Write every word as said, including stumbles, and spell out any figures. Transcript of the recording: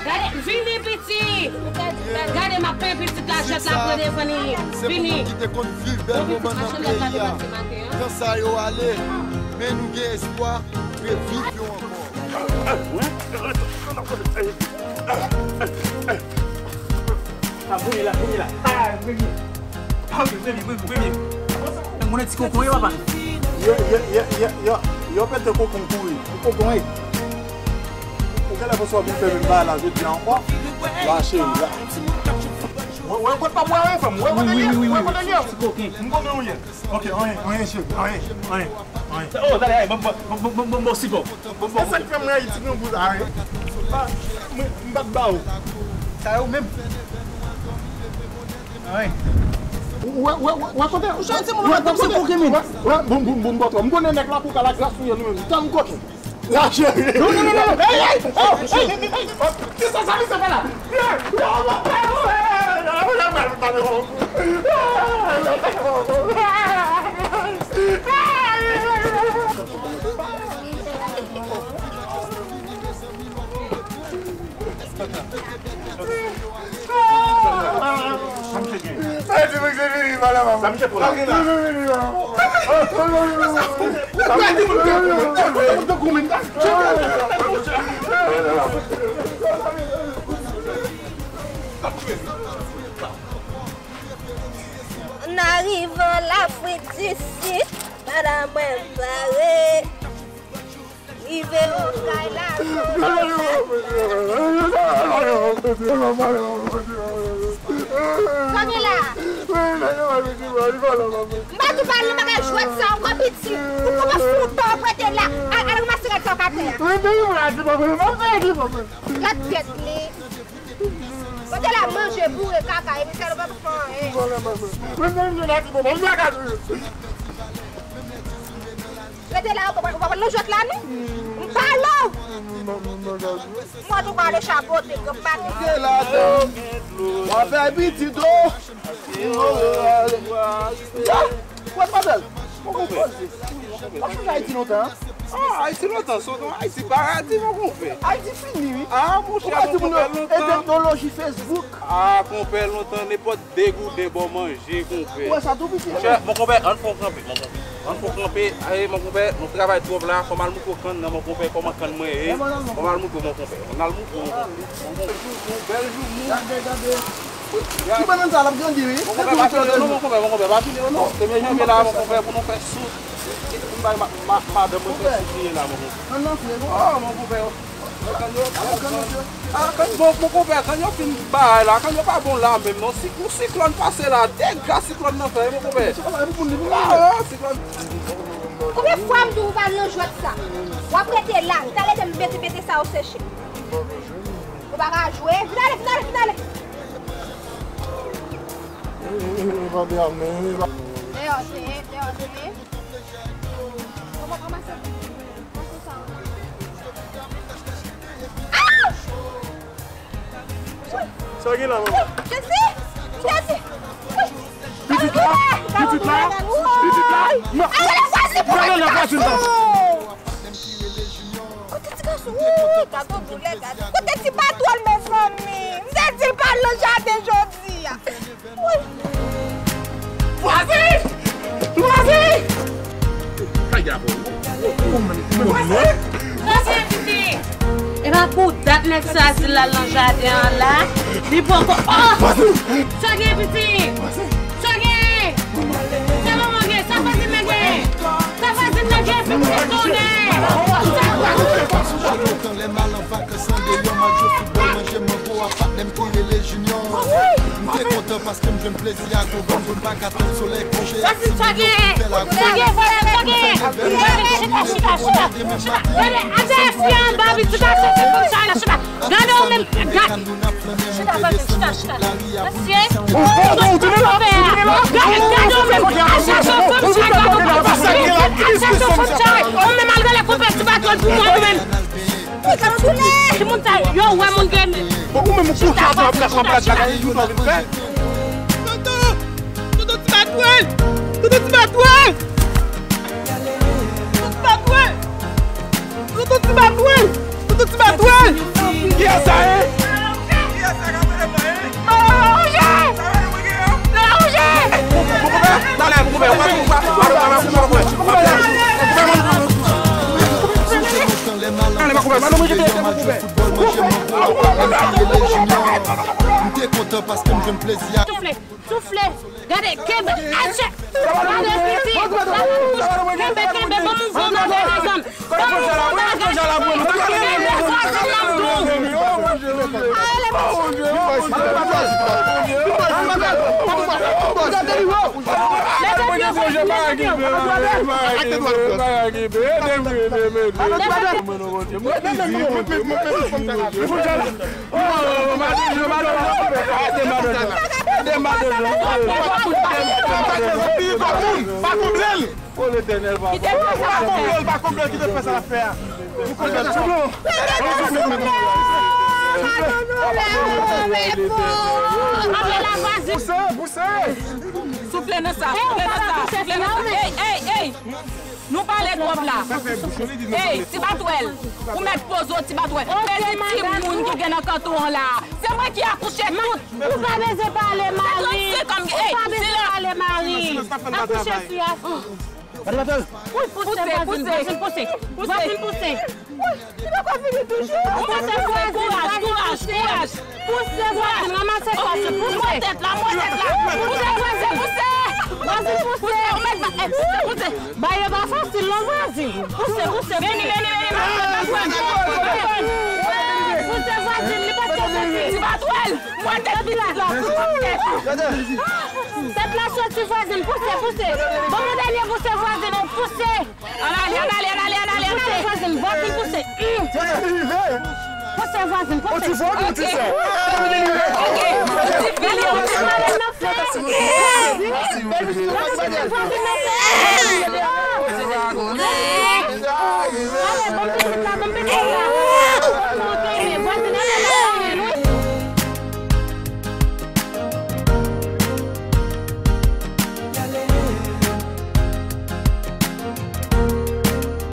Gade, vini piti. Gade, m ap fè pitit la jwèt la pran devan li. Vini. Bon, pitit machann lèt la te pati maten an. Jan sa yo ale, men nou gen espwa reviv yo ankò. Ah, vini la, vini la. Ah, vini. Ah, wi, vini, vini, vini. Mwen ti kokon, yo, papa. Yo, yo, yo, yo, yo, yo pete kokon kouri. Kokon, wi. Ou genlè panse w ap vin fè menm bagay la jodi a ankò? La, cheri, la. Wè, wè, kote papa, wè, wè, fanm, wè, kote l ye, wè, kote l ye. M konnen ou ye. Ok, anyen, anyen, cheri, anyen, anyen, anyen. Oh, talè, bon, bon, bon, bon, bon, bon, sipò. Bon, bon, e sa k fè m rayi ti grangou sa, wi. Ah, mwen, m pa t ba ou. Sa yo menm. Anyen. Wè, wè, wè, wè, kote. Ou chante moun, wè, kote. Wè, wè, boum, boum, boum, bòtò. M konnen nèg la pou ka la gras ou ye nou menm. Tann kote. La, cheri. Non, non, non, non, non. Hey, hey, oh, hey, hey, hey, oh, kisa sa misye fè la? Sa misye gen? Sa misye fini, madam. Sa misye pou la? Sa misye fini, madam. N arive an Lafrik disid, madam mwen pare. Rive Okay la. Sa gen la? M pa tou pale nan bagay jwèt sa ankò, piti. Ou kòmanse foutan prete la. Al, al ranmase rad sa w ka fè a. Gad tèt li. Kote la manje boure kaka, epi salopri pa fè anyen. Rete la, ou pa pral nan jwèt la, non? M pale w! Mwen tou pale chapote, granm maten. Rete la, w ap fè pitit, o! Ya! Wè, Fadel, mwen konprann. W ap sonje Ayiti lontan, an? Ah, Ayiti lontan, se yon Ayiti paradi, mon konpè. Ayiti fini, wi. Ah, monchè, mon konpè, lontan. E teknoloji Facebook. Ah, konpè, lontan, nenpòt degouden ba w manje, konpè. Ou wè sa tou piti, monchè, mon konpè, ann fè yon kanpe, mon konpè. Ann fè yon kanpe, aye, mon konpè, nou travay twòp la, fò m al moutre w kann nan, mon konpè, kòman kann mwen ye. Fò m al moutre w, mon konpè. Ann al moutre w, mon konpè. Yon bèl joumou. Gade, gade. Ti bannann sa l ap grandi, wi. Mon konpè, pa fini yo non, mon konpè, mon konpè, pa fini yo non. Premye janvye la, mon konpè, pou nou fè sou. Pou n bay ma-, ma-, madanm mwen fè sou li ye la, mon konpè. Kann nan fre, non? Oh, mon konpè. Kann yo, kann yo, ah, kann, bon, mon konpè, kann yo fin bay la, kann yo pa bon la menm non. Si yon siklòn pase la, dega siklòn nan fè, mon konpè. Ah, siklòn. Konbyen fwa m di w pa al nan jwèt sa? W ap rete la, m ta rete m mete, mete sa yo seche. Ou pa ka jwe. Vin ale, vin ale, vin ale. Deyò se, deyò se. Kòman, kòman se? Ah! Sa gen la, manman? Jezi! Jezi! Pitit la! Pitit la! Pitit la! Gade lè vwazin pou pitit gason! Kote ti gason? Wouy, gade doulè, gade. Kote ti patwòl, mezanmi? M te di l pa al nan jaden jodi a. Wouy. Vwazin! Vwazin! Kay la, bon. Vwazin! Vwazin, pitit! E pa pou dat nèg sa di l al nan jaden an la. Li poko. Oh! Vwazin! Sa gen, pitit? Sa gen? Sa manman gen? Sa vwazin nan gen? Sa vwazin nan gen? Pitit tonè! Sa vwazin nan gen? Lè m al an vakans andeyò, m al jwe foutbòl, manje mango a patnè m ki rele Junior. M te kontan paske m jwenn plezi a gwo gòm, m pa ka tann solèy konje ak sanble yo pou fè lagwo. Chita, chita, chita, chita. Gade, atè fi anba, pitit la, chita, chita. Gade ou menm, gade. Chita, chita, chita. Mesye, ou konpè a. Gade, gade ou menm, al chache yon fanm chare. Al chache yon fanm chare. Ou menm al rele konpè ti patwòl pou mwen, ou menm. Timoun sa yo wè moun gen. Bon, ou menm ou kouche atò ap gade yon bagay ou vin fè. Tonton! Tonton ti matwèl! Tonton ti matwèl! Tonton ti matwèl! Tonton ti matwèl! Tonton ti matwèl! Kiyès sa ye? Foutbòl manje mango, pa bliye le junior. M te kontan paske m jwenn plezi a. Soufle, soufle. Gade, kenbe, atchè. Gade piti, gade bouch. Kenbe, kenbe, bon mouvman bagay la, zanmi. Bon mouvman bagay. Kenbe vwazin nan dou. Ale, leve pye w, leve pye w. Pouse, pouse. Soufle nan sa, soufle nan sa, soufle nan sa. Ey, ey, ey! Nou pale twòp la. Ey, ti batwèl. Ou mèt poze w, ti batwèl. Mezi timoun ki gen nan kanton an la. Se mwen ki akouche tout. Ou pa bezwen pale, Mari. Ou pa bezwen pale, Mari. Akouche fi a. Wi, pouse, vwazin, vwazin, pouse. Vwazin, pouse. Wi, li poko fini toujou. Ou mèt pouse, kouraj, kouraj, kouraj. Pouse, vwazin, ranmase kò, pouse. Mwen tèt la, mwen tèt la. Pouse, vwazin, pouse. Vwazin, pouse. Ou mèt, eh, pouse, pouse. Ba yo pa fasil non, vwazin. Pouse, pouse, pouse. Vini, vini, vini, vini. Pouse, vwazin, li pa t fasil. Ti batwèl, mwen tèt pitit la. Tèt la soti, vwazin, pouse, pouse. Bon, mwen dènye pouse, vwazin, ou pouse. Ann ale, ann ale, ann ale, ann ale, ann ale. Pouse, vwazin, vwazin, pouse. Pouse, vwazin, pouse. Ok. Ok. Vwazin, vwazin, vwazin.